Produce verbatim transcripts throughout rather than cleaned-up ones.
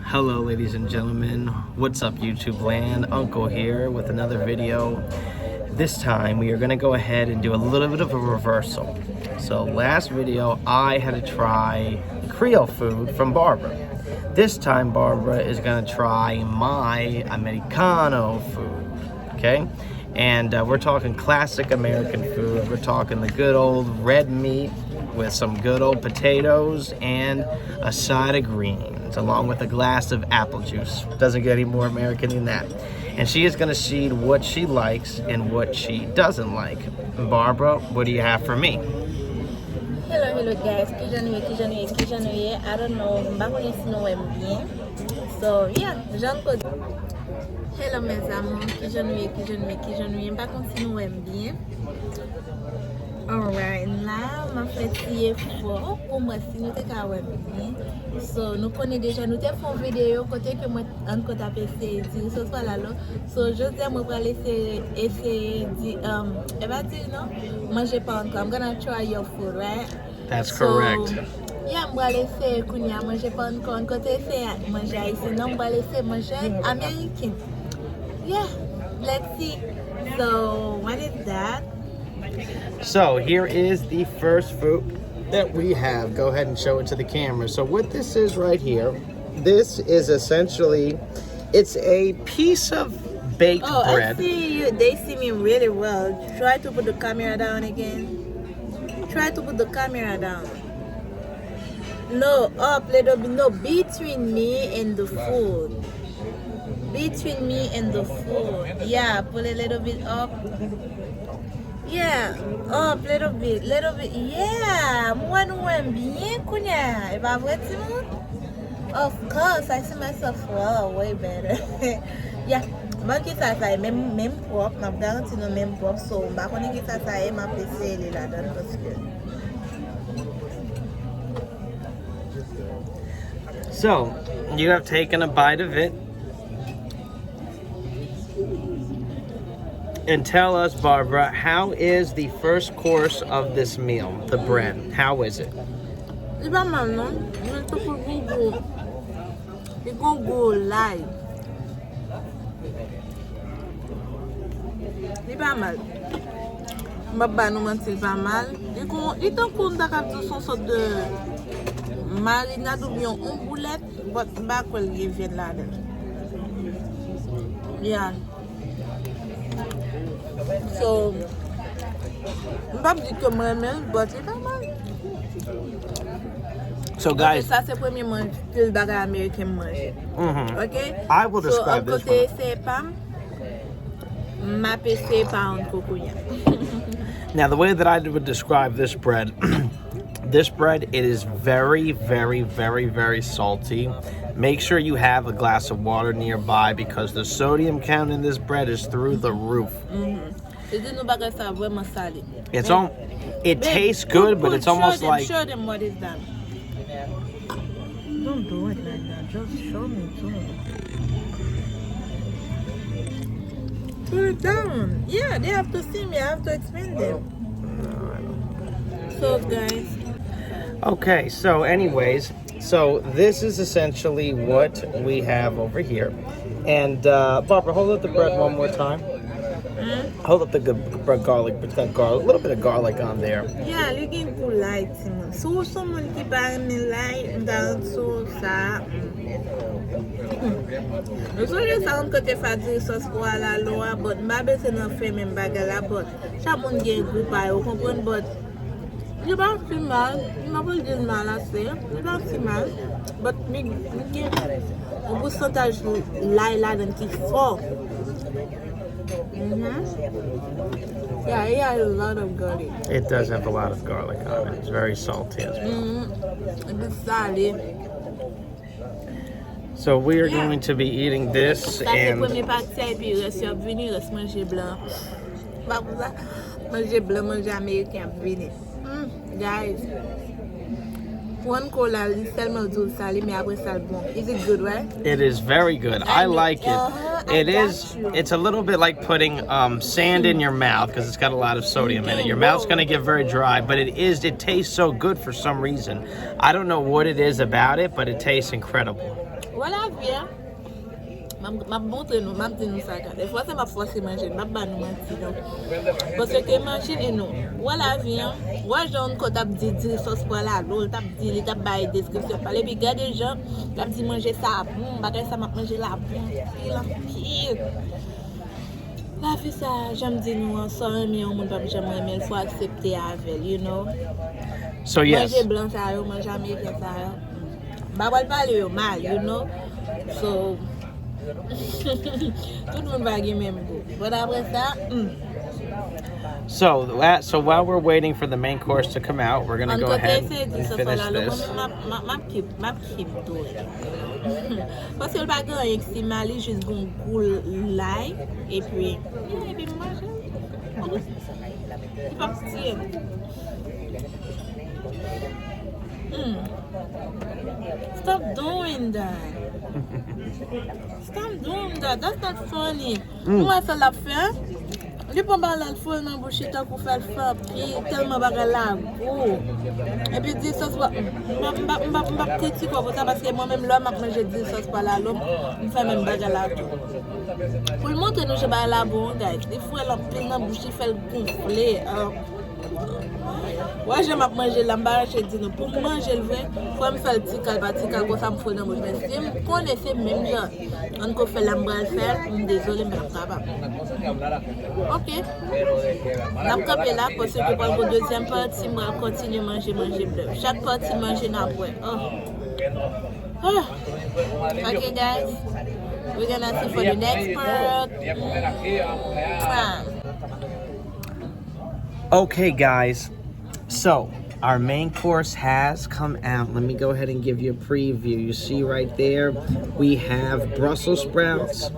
Hello, ladies and gentlemen. What's up, YouTube land? Uncle here with another video. This time, we are going to go ahead and do a little bit of a reversal. So, last video, I had to try Creole food from Barbara. This time, Barbara is going to try my Americano food. Okay? And uh, we're talking classic American food. We're talking the good old red meat with some good old potatoes and a side of greens, along with a glass of apple juice. Doesn't get any more American than that. And she is going to see what she likes and what she doesn't like. Barbara, what do you have for me? Hello, hello guys, kijan nou ye, kijan nou ye, kijan nou ye? I don't know, m pa konnen si nou wè m byen. So, yeah, jan kote. Hello mes amours, kijan nou ye, kijan nou ye, kijan nou ye? M pa konn si nou wè m byen. Alright, la, m ap fè ti efò pou m wè si nou te ka wè m byen. So, nou konnen deja, nou te fè yon videyo kote ke mwen ankò t ap eseye diri sòs pa lalo. So, jodi a mwen pral eseye, eseye di, um, e pa diri non, manje pa ankò. I'm gonna try your food, right? That's correct. Yeah, m pral eseye kounye a manje pa ankò. Ankò te eseye manje ayisyen non, m pral eseye manje ameriken. Yeah, let's see. So, what is that? So here is the first food that we have. Go ahead and show it to the camera. So what this is right here, this is essentially, it's a piece of baked Oh, I bread. See you. They see me really well. Try to put the camera down again. Try to put the camera down. No, up little bit. No, between me and the food. Between me and the food. Yeah, pull a little bit up. Yeah, up little bit, little bit. Yeah, m wè nou wè m byen kounye a. E pa vre, timoun? Of course, I see myself well, way better. Yeah, bon, kisa sa ye? Menm, menm pwòp, m ap garanti nou menm pwòp. So, m pa konnen kisa sa ye, m ap eseye li ladan paske. So, you have taken a bite of it. And tell us, Barbara, how is the first course of this meal, the bread? How is it? Li pa mal non, men tankou l gon gou, li gon gou lay. Li pa mal. M p ap ba nou manti, li pa mal. Li gon, li tankou m ta ka di w se yon sòt de marinad oubyen yon boulèt. But m pa kwè l gen vyann ladan l. Yeah. So, m p ap di ke m renmen l, but li pa mal. So, guys, Sa se premye manje, stil bagay ameriken m manje. mhm. Ok? I will describe So, this ankò te one. Eseye pa m, m ap eseye pa ankò kounye a. Now, the way that I would describe this bread, this bread, it is very, very, very, very salty. Make sure you have a glass of water nearby because the sodium count in this bread is through the roof. Li di nou bagay sa vrèman sale. It's on. It tastes good, but it's almost like Show them what is that. Don't do it like that. Just show me too. Put it down. Yeah, they have to see me. I have to explain them. So, guys. Okay, so anyways, so this is essentially what we have over here. And uh, Barbara, hold up the bread one more time. Hold up the good bread garlic, put that garlic, a little bit of garlic on there. Yeah, li gen gou lay, timoun. Si w se yon moun ki pa renmen lay, m ta rann sou sa. Mezanmi, sa yon kote fè diri sòs pou alalo a, but m pa bezwen nan fè menm bagay la, but chak moun gen gou pa yo, konprann, but li pa si mal, m pa pou di l mal ase, li pa si mal, but li, li gen yon pousantaj lay ladan ki fò. Mhm. Yeah, it has a lot of garlic. It does have a lot of garlic on it. It's very salty as well. Mhm. Li sale. So we are going to be eating this Sa se and premye pati a, epi rès yo ap vini, rès manje blan. Pa pou sa, manje blan, manje ameriken ap vini. Mm, guys, pran kola, li sèlman di w sale, men apre sa l bon. Is it good, right? It is very good. I And like it. uh-huh, I It is. Got you. It's a little bit like putting um, sand in your mouth because it's got a lot of sodium in it. Your mouth's gonna get very dry, but it is. It tastes so good for some reason. I don't know what it is about it, but it tastes incredible. Wè lavi a. M ap, m ap montre nou, m ap di nou sa, gade. Fòse m ap fòse manje, m p ap ba nou manti, non. Paske imajine nou, wè lavi a, wè jan yon kò t ap di diri sòs pwa lalo, l t ap di, li t ap bay deskripsyon, pale, epi gade jan l ap di manje sa bon, bagay sa m ap manje la bon, anpil, anpil. Lavi sa, jan m di nou an, sa w renmen yon moun p ap janm renmen l, fò aksepte avè l, you know. So yes. Manje blan sa yo, manje ameriken sa yo. M pa pral pale yo mal, you know. So, tout moun pa gen menm gou. But apre sa, hmm. So, that, so while we're waiting for the main course to come out, we're gonna An go kote ahead se di and sòs finish la, lò mwen this. menm m ap, m ap, m ap keep, m ap keep doing it. Paske l pa gen anyen ki si mal, li jis gon gou lay, epi, epi m manje. Li p ap tiye m. Hmm. Stop doing that. Stop doing that. That's not funny. Ou wè sa l ap fè? Li pran bagay la, l foure nan bouch li tankou fè l fè anpil, tèlman bagay la gou. Epi diri sòs pwa, m p ap, m p ap, m p ap, m p ap kritike w pou sa, paske mwen menm lè m ap manje diri sòs pwa lalo, m fè menm bagay la tou. Pou l montre nou jan bagay la bon, guys. Li foure l anpil nan bouch, li fè l gonfle. Ah. Wè jan m ap manje la, m pa rache di nou. Pou m manje l vre, fò m fè l ti kal pa ti kal, konsa m foure nan bouch. Men si m konnen se menm jan an ko fè la m pral fè, m dezole, m p ap kapab. Ok. N ap kanpe la, paske pral gon dezyèm pati, m pral kontinye manje, manje blè. Chak pati manje n ap wè. Oh. Ah. Ok, guys. We're gonna see for the next part. Mwah. Okay, guys. So, our main course has come out. Let me go ahead and give you a preview. You see right there, we have Brussels sprouts.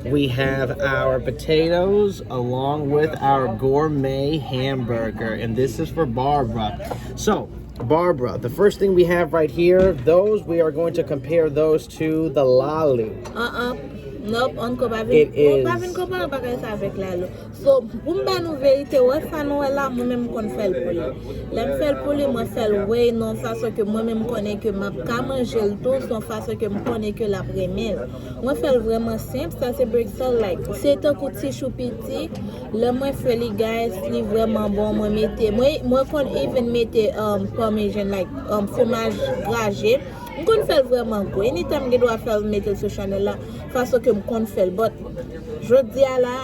We have our potatoes along with our gourmet hamburger. And this is for Barbara. So, Barbara, the first thing we have right here, those, we are going to compare those to the lalo. Uh-uh. Nope, on ko pa vin. It is. On pa vin konpare bagay sa avèk lalo. So, pou m ba nou verite, wè sa nou wè la, mwen menm m konn fè l pou li. Lè m fè l pou li, mwen fè l way nan yon fason ke mwen menm m konnen ke m ap ka manje l tou, se yon fason ke m konnen ke l ap renmen l. Mwen fè l vrèman senp, sa se Brussels like. Se tankou ti chou piti. Lè mwen fè li, guys, li vrèman bon. Mwen mete, mwen, mwen konn even mete um, parmesan, like, um, fwomaj graje. M konn fè l vrèman gou. Anytime m gen dwa fè l, m mete l sou chanèl la. Fason ke m konn fè l. But, jodi a la,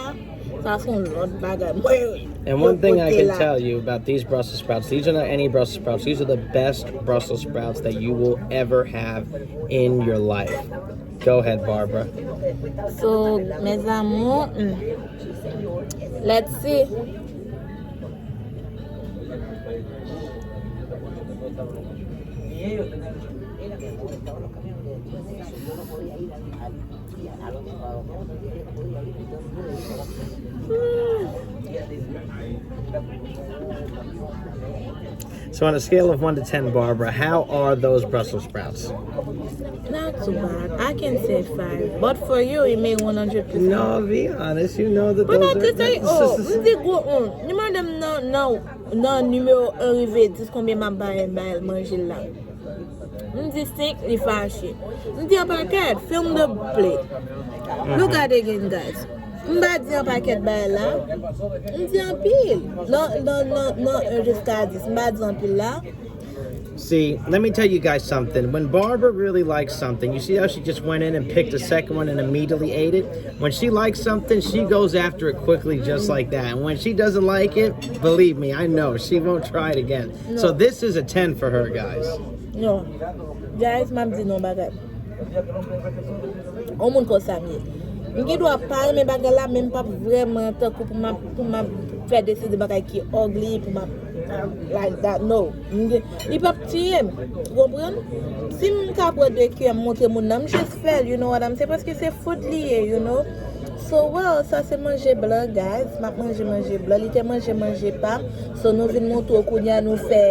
sa se yon lòt bagay. Mwen, And one thing I kote can la. Tell you about these Brussels sprouts, these are not any Brussels sprouts. These are the best Brussels sprouts that you will ever have in your life. Go ahead, Barbara. So, mes amours, mm, let's see. So, on a scale of one to ten, Barbara, how are those Brussels sprouts? Not too bad. I can say five. But for you, it may one hundred percent. No, be honest. You know that Mwen those pa are. te say, oh, m di gwo on. Li mande m nan, nan, nan nimewo un rive dis konbyen m ap bay, bay manje la. M di senk, li fache. M di yon pakèt, film the play. Look at again, guys. M pa di yon pakèt bay la. M di anpil. Nan, nan, nan, nan un jiska dis. M pa di anpil la. See, let me tell you guys something. When Barbara really likes something, you see how she just went in and picked a second one and immediately ate it? When she likes something, she goes after it quickly, just like that. And when she doesn't like it, believe me, I know, she won't try it again. So No. This is a ten for her, guys. No. Guys, m ap di nou bagay. On moun konsa m ye. M gen dwa pa renmen bagay la, men m p ap vrèman tankou pou m ap, pou m ap fè deside bagay ki ugly, pou m ap, like that, no. M gen, li p ap tiye m. Ou konprann? Si m ka pran de kiyè, m montre moun nan, m just fè l, you know what I'm saying? Paske se food li ye, you know? So, well, sa se manje blan, guys. M ap manje manje blan. Li te manje manje pa m. So, nou vin montre w kounye a nou fè,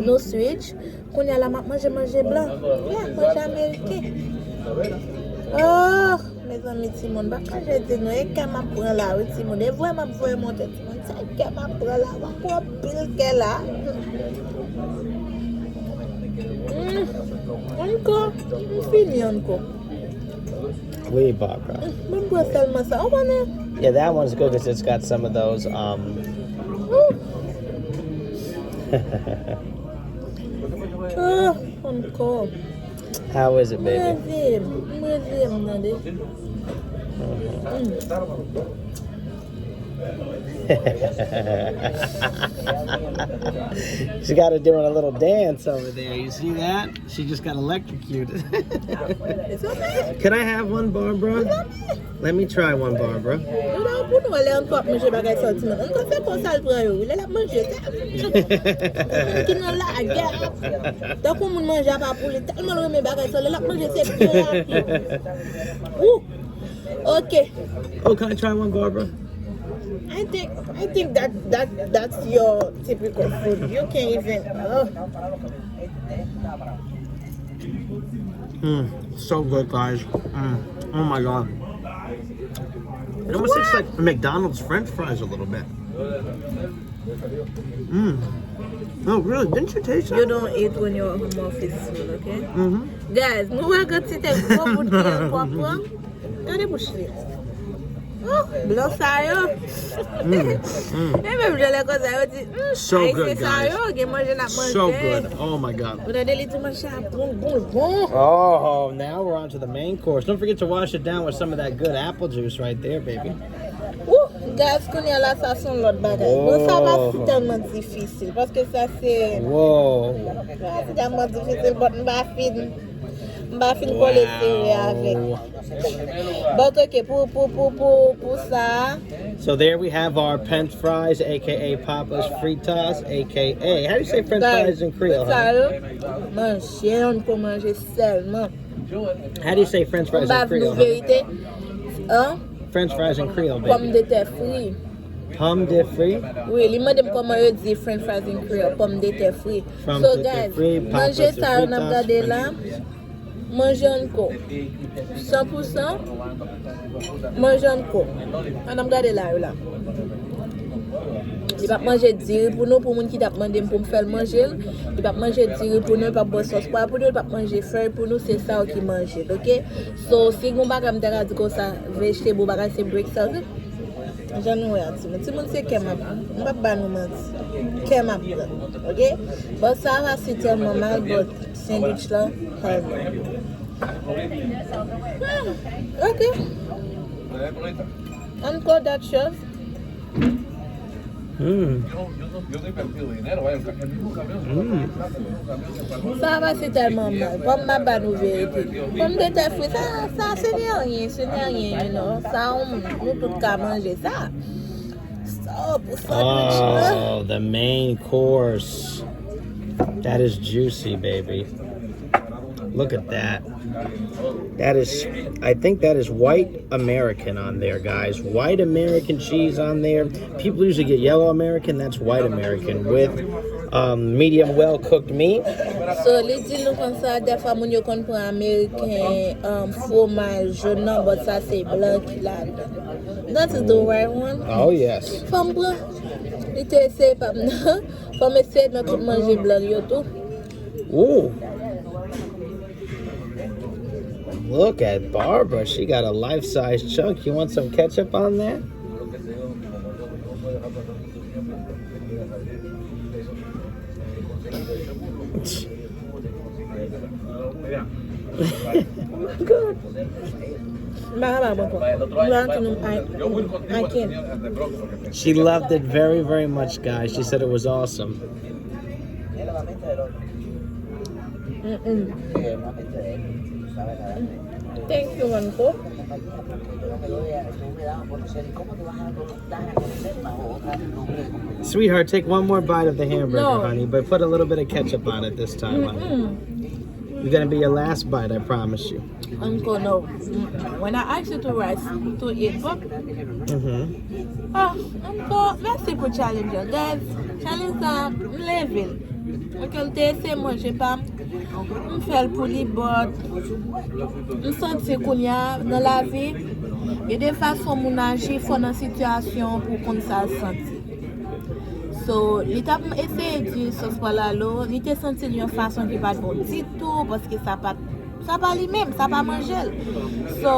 nou switch. Kounye a la, m ap manje manje blan. Yeah, manje ameriken. Oh, mezanmi, timoun, m pa ka jete non. E kè m ap pran la, wi, timoun. E voye m ap voye monte, timoun. Sa e kè m ap pran la, m ap pran pil kè la. Mm. Ankò, m fini ankò. Oui, Barbara. Mwen bwè sèlman sa. Ou konnen? Yeah, that one's good because it's got some of those. Um, Ah, ankò. How is it, baby? Mwen reveye m. Mwen reveye m, tande. She got her doing a little dance over there. You see that? She just got electrocuted. It's okay. Can I have one, Barbara? Let me try one, Barbara. Nou la pou nou wè lè ankò ap manje bagay sa ti moun. Ankò se konsa l pran yo. Lè l ap manje, se ki nan lagè. Tankou moun manje apa pou li, tèlman l renmen bagay sa, lè l ap manje se byen rapid. Ou. Ok. Oh, can I try one, Barbara? I think I think that that that's your typical food. You can't even. Oh. Mm, so good, guys. Mm. Oh my god. It almost tastes like McDonald's French fries a little bit. Mm. No, really, didn't you taste You that? Don't eat when you're home office food, okay? Mm-hmm. Guys, nou wè kantite gwo bout li ankò pran. Gade bouch li. Oh, blan sa yo. Mm. Mm. E menm jan lè konsa yo di, mm, So good, Ayisyen sa guys. Yo, gen manje n ap manje. So good. Oh my god. Ou tande li tou manje a bon, bon, bon. Oh, now we're on to the main course. Don't forget to wash it down with some of that good apple juice right there, baby. Woo, guys, kounye a la sa se yon lòt bagay. Bon, sa va Oh. Si tèlman difisil paske sa se Whoa. Sa se tèlman difisil, but m pa fin m pa fin kole sere avèk. Wow. But ok, pou pou pou pou pou sa. So there we have our French fries, aka Papa's Fritas, aka how do you say French fries in Creole? Sa Huh? Yo manje yon pou manje sèlman. How do you say French M fries pa in vin nou Creole? Verite. An? French fries in Creole, Pòm baby. De tè fri. Pomme de frit. Wi, li mande m kòman yo di French fries in Creole, pòm de tè fri. Pomme So de guys, frit, manje papas sa yo n ap fritas, gade la. French fries. Manje ankò. San pou san. Manje ankò. An n ap gade la yo la. Li p ap manje diri pou nou, pou moun ki t ap mande m pou m fè l manje l. Li p ap manje diri pou nou, li p ap bwè sòs pwa pou nou, li p ap manje fèy pou nou, se sa yo ki manje l, ok? So, si gon bagay m ta ka di konsa, vegetable bagay se breakfast. Jan nou wè a, timoun. Timoun se kè m ap, m p ap ba nou manti. Kè m ap pran, ok? But sa va si tèlman mal, but sandwich la, healthy. Hmm, ok. Ankò dat chèz. Mm. Sa va se tèlman mal. Pòm m ap ba nou verite. Pòm de tè fri, sa, sa, se ne anyen, se ne anyen, you know. Sa, nou, nou tout ka manje sa. So, pou sandwich la. Oh, the main course. That is juicy, baby. Look at that. That is, I think that is white American on there, guys. White American cheese on there. People usually get yellow American. That's white American with um, medium well cooked meat. So, li di nou konsa, dèfwa moun yo konn pran ameriken um, fwomaj jòn nan, but sa se blan ki ladan. That's the right one. Oh, yes. Fò m pran. Li te eseye pa m nan. Fò m eseye nan tout manje blan yo tou. Ooh. Look at Barbara. She got a life size chunk. You want some ketchup on that? M pa kapab ankò. M la antoun I, I can't. She loved it very, very much, guys. She said it was awesome. Mm-mm. Thank you, Manko. Sweetheart, take one more bite of the hamburger, No. Honey, but put a little bit of ketchup on it this time, honey. Mm-mm. It's gonna be your last bite, I promise you. Ankò no. Mm-mm. When I ask you to rice, to eat, but Mm-hmm. Ah, ankò, mèsi pou challenge la. Guys, challenge sa, m leve l. Ok, m te eseye manje pa m. M fè l pou li, but m santi kounye a, nan lavi, gen de fason moun aji, fò nan sitiyasyon pou w konn sa l santi. So, li t ap eseye di sòs pwa lalo, li te santi l yon fason ki pa t bon ditou, paske sa pa t, sa pa li menm, sa pa manje l. So,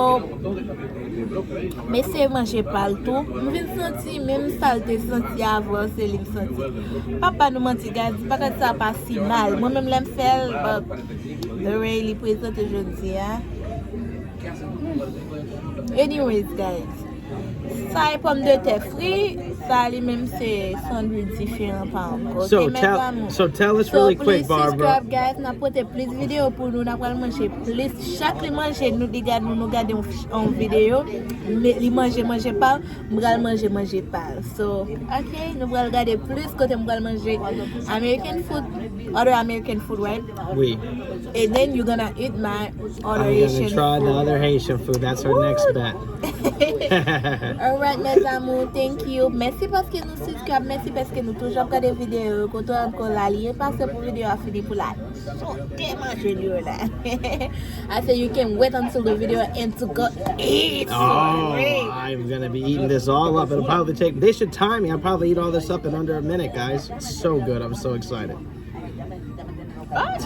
m eseye manje pa l tou. M vin santi menm sa l te santi avan, se li m santi. P ap ba nou manti, guys, bagay sa pa si mal. Mwen menm lè m fè l, but the way li prezante jodi a. Anyways, guys, sa e pòmdetè fri, sa li menm se sandwich diferan pa ankò. Ok, so tell, so tell us really quick, Barbara. So please subscribe, guys. N ap pote plis videyo pou nou. N ap pral manje plis. Chak li manje, nou li gade nou, nou gade yon, yon videyo. Li manje, manje pa l, m pral manje, manje pa l. So, ok, nou pral gade plis kote m pral manje American food, other American food, right? Oui. And then you're gonna eat my other Haitian food. I'm gonna try the other Haitian food. That's our next bet. Alright, mes amours, thank you. Mèsi paske nou subscribe, mèsi paske nou toujou ap gade videyo yo. Kote ankò la, li e pase pou videyo a fini pou la sote manje li yo la. I say you can't wait until the video end to go eat. Oh, I'm gonna be eating this all up. It'll probably take, they should time me. I'll probably eat all this up in under a minute, guys. It's so good. I'm so excited. Ok,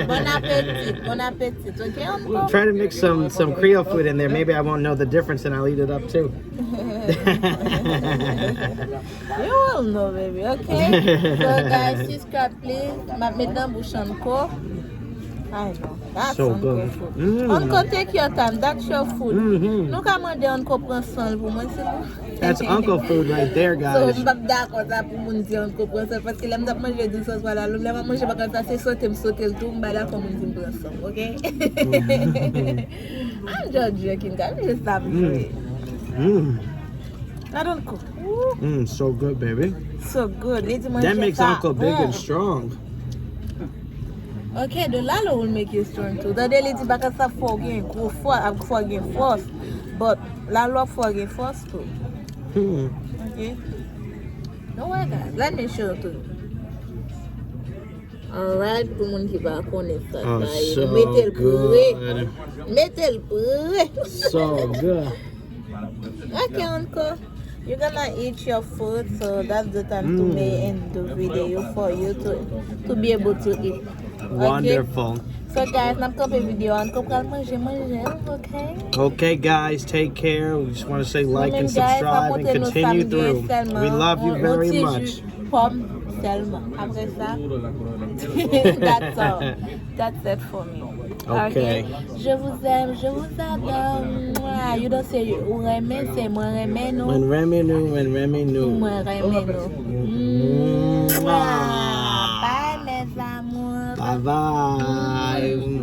bon appetit, bon appetit, ok? Try to mix some, some Creole food in there. Maybe I won't know the difference and I'll eat it up too. You will know, baby, ok? So, guys, subscribe, please. M ap met nan bouch ankò. Ay, non. That's so good. Uncle food. Mm. Uncle, take your time. That's your food. Mm-hmm. Nou ka mande Uncle pran san l pou mwen, silvouplè. That's uncle food right there, guys. So, m p ap dakò sa pou moun di Uncle pran san l, paske lè m t ap manje di sòs pwa lalo, lè m ap manje bagay sa, se sote m sote l tou, m pa dakò moun di m pran san m, ok? I'm just joking, guys. I'm just stop playing. Mm. Not Uncle. Mm, so good, baby. So good. Li di manje sa bon. That makes uncle big and strong. Ok, the lalo will make you strong too. Tande li di bagay sa fò w gen gwo fò, ap fò w gen fòs. But lalo ap fò w gen fòs too. Hmm. Ok. Don't worry, guys. Let me show you too. Alright, pou moun ki pa konnen sa, sa ye. Mete l pre. Mete l pre. So good. Ok, uncle. You're gonna eat your food, so that's the time to me end the video for you to, to be able to eat. Ok? Wonderful. So, guys, n ap kanpe videyo a, n pral manje, manje, ok? Okay, guys, take care. We just want to say like and subscribe and continue through. We love you very much. Pòm sèlman. Apre sa, that's all. That's it for me. Ok. Je vous aime, je vous adore. Mwah. You don't say ou renmen, se mwen renmen nou. Mwen renmen nou, mwen renmen nou. Mwen renmen nou. Mwah. Bye, mes amours. Bye bye.